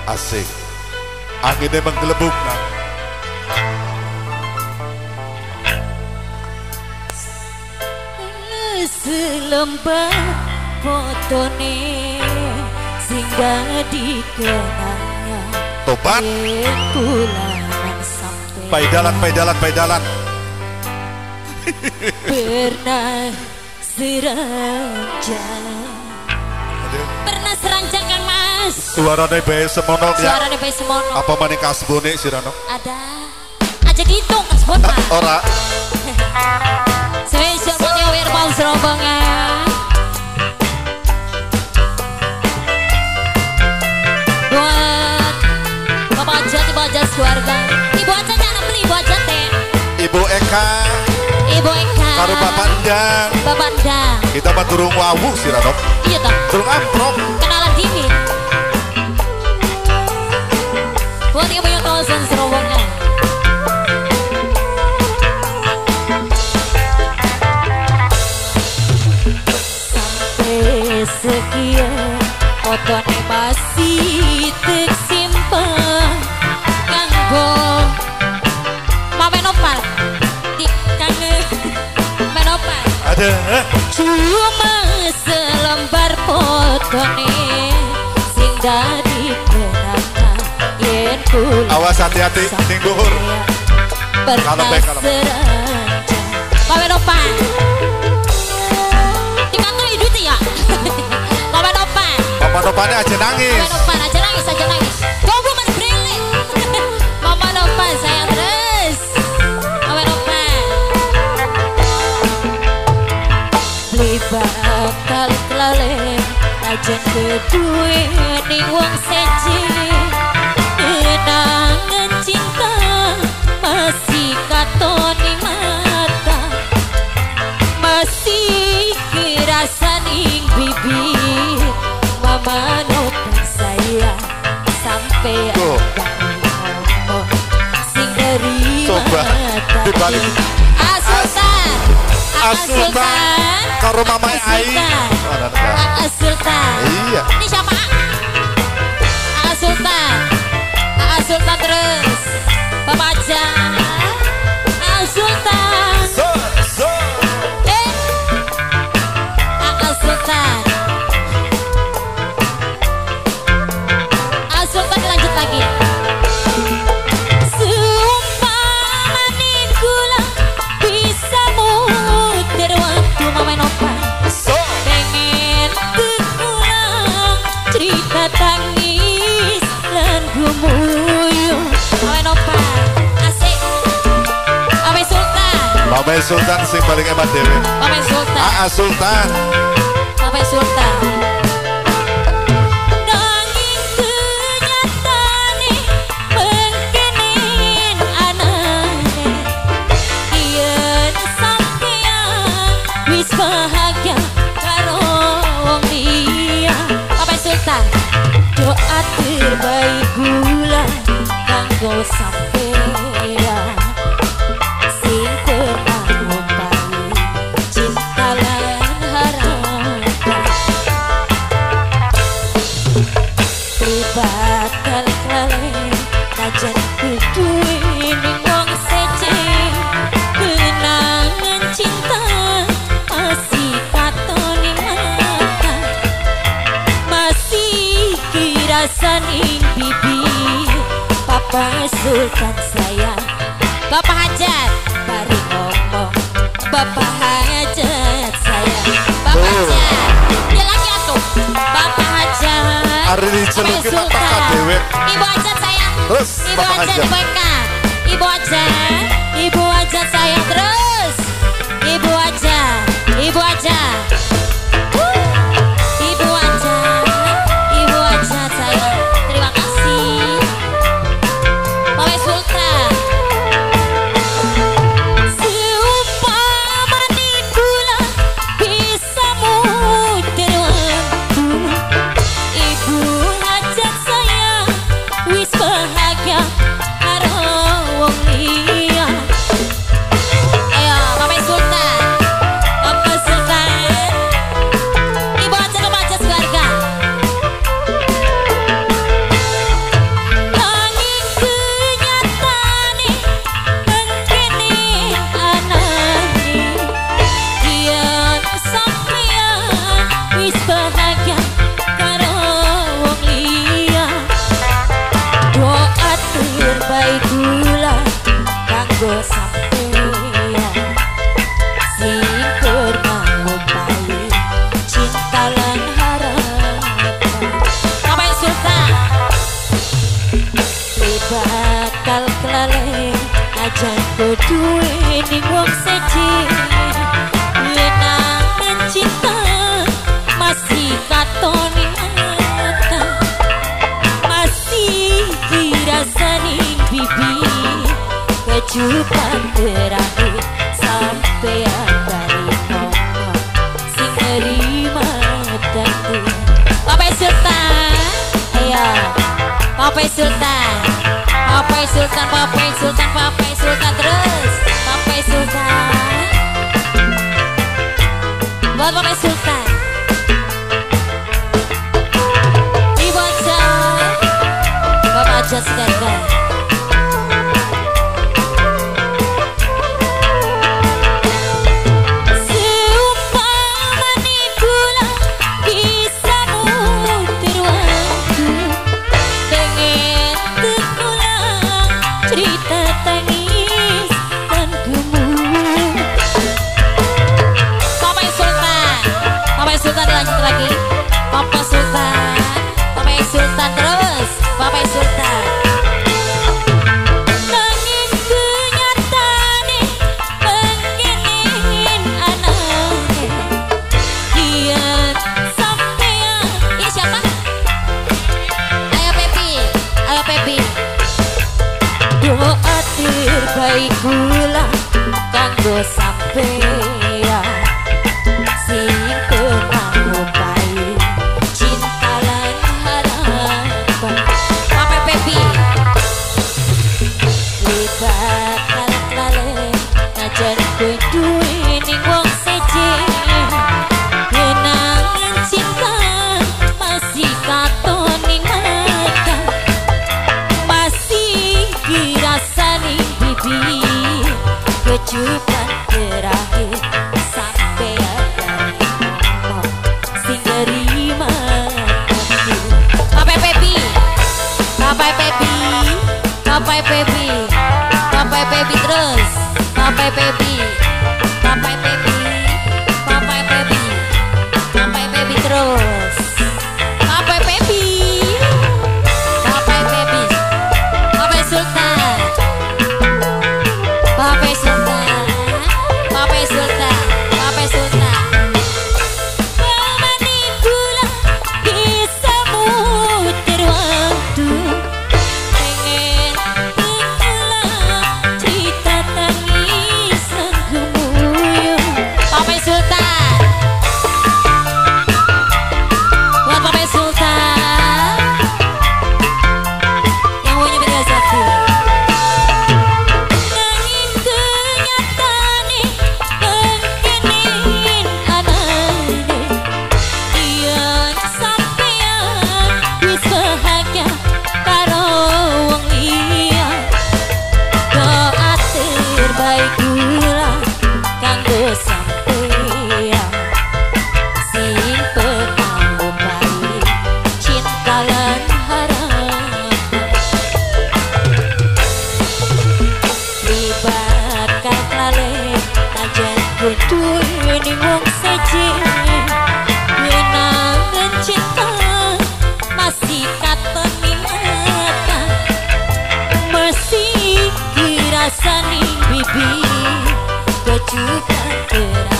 Asik. Anginnya menggelembung nah. Selembar fotone sing dadi kenangan. Tobat. Paidalan, paidalan, paidalan. Pernah seranjang. Pernah seranjang Kang Mas. Suarane bae semono ya. Suarane bae semono. Apa maning kasbone sirano? Ada. Aja dihitung kasbon mah. Ora. Spesial buat Wirpal Serombongan. Buat Bapak Ajat, Ibu Ajat keluarga. Ibu Ajat jangan beli, Ibu Ajat teh. Ibu Eka. Ibu Eka. Karo Bapak Ndang. Bapak Ndang. Kita mah durung wawuh sih Rano. Iya toh. Durung amprok. Kenalan dini. Buat ibu yang kawasan Serombongan. Sampai sekian fotone masih tersimpan kanggo Mame Nopal. Mame Nopal. Ada. Cuma selembar fotone sing dadi kenangan yen kula. Awas hati-hati ning dhuwur. Pernah seranjang. Mame Nopal. Dikantoi duit ya. Mame Nopal. Mama Nopalnya aja nangis. Mama Nopal aja nangis, aja nangis. Goblok mana brele. Mama Nopal sayang terus. Mama Nopal. Beli bakal kelalen aja kedue ning wong seje. Kenangan cinta masih katon ning mata. Masih kerasa ning bibir. Mama Nopal saya sampai ngomong sing dari mata. Dibalik. Asultan, Asultan, karo Mama Ai. Asultan. Iya. Ini siapa? Asultan, Asultan terus. Bapak aja. Asultan. So, so. Asultan. Sultan lanjut lagi. Seumpamane kula bisa muter waktu Mama Nopal. Pengen kekulang cerita tangis lan gumuyu. Mama Nopal asik. Mama Sultan. Mama Sultan sing paling hebat dhewe. Mama Sultan. Aa Sultan. Mama Sultan. Bahagia karo wong liya. Bapak Sultan, doa terbaik gula kanggo sampeyan sing pernah ngupai cinta lan harapan. Bakal klalen najan kudu ning wong sece. Kenangan cinta masih katon ning mata, masih kirasa ning bibir. Papa Sultan sayang, Bapak Hajat bari ngomong. Bapak Hajat sayang, Bapak Hajat. Dia lagi atuh. Bapak Hajat. Ari diceluki mata dewek. Ibu Hajat sayang. Terus Ibu Bapak Hajat, Hajat. Ibu Eka. Ibu Hajat, Ibu Hajat sayang terus. Ibu Hajat, Ibu Hajat. Ibu Hajat, Ibu Hajat sayang. Terima kasih. Bapak Sultan. Seumpamane kula bisa muter waktu, Ibu Hajat sayang wis bahagia karo kanggo sampeyan sing pernah ngupai cinta lan harapan. Papai Sultan bakal kelalen ajan duwe ning wong seje lenangan cinta masih katon ning mata masih dirasani bibi kecupan terakhir sampeyan bali ngomong sing nerima dadi. Papai Sultan, ayo Papai Sultan, Papai Sultan, Papai Sultan, Papai Sultan terus, Papai Sultan. Buat Papai Sultan. Ibu aja, Bapak aja sekarang. Lanjut lagi Papa Sultan, Papa Sultan terus, Papa Sultan. Nanging kenyataane pengenin anake kian sampean. Ini siapa? Ayo Pepi, ayo Pepi. Doa terbaik kula kanggo sampean sing pernah ngupai cinta lan harapan. Papai Pepi bakal klalen najan kowe duwe ning wong seje kenangan cinta masih katon ning mata masih dirasani bibi kecupan terakhir sampeyan terima kasih. Papai Pepi, Papai Pepi, Papai Pepi, Papai Pepi terus, Papai Pepi, Papai Pepi, Papai Pepi, Papai Pepi terus, Papai Pepi, Papai Pepi, Papai Sultan, Papai Sultan, Papai Sultan, Papai Sultan. Rasani bibi kecupan.